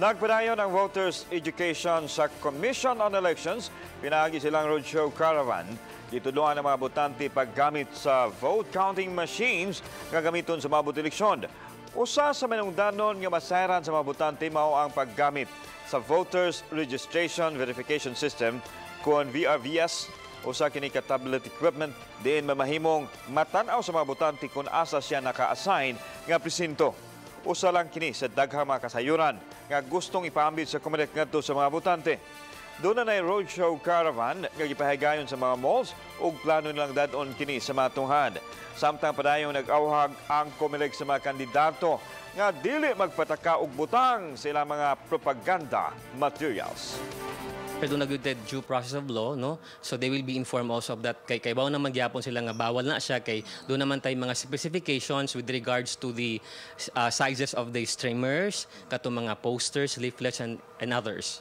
Nagpadayon ang voters education sa Commission on Elections. Pinaagi silang roadshow caravan. Gitudloan ang mga botante paggamit sa vote counting machines nga gamiton sa moabot eleksyon. Usa sa manungdanon nga masayran sa mga botante mao ang paggamit sa Voters Registration Verification System kon VRVS. Usa kini ka tablet equipment diin mamahimong matan-aw sa mga botante kung asa siya naka-assign nga presinto. Usa lang kini sa daghang mga kasayuran nga gustong ipaambit sa COMELEC ngadto sa mga botante. Duna nay roadshow caravan nga gipahigayon sa mga malls ug plano nilang dad-on kini sa mga tunghan. Samtang padayong nag-awhag ang COMELEC sa mga kandidato nga dili magpataka og butang sa ilang mga propaganda materials. Pero duna gyud due process of law, no? So they will be informed also of that kay kaybaw naman gyapon sila nga bawal na siya kay duna man tay mga specifications with regards to the sizes of the streamers, kato mga posters, leaflets and others.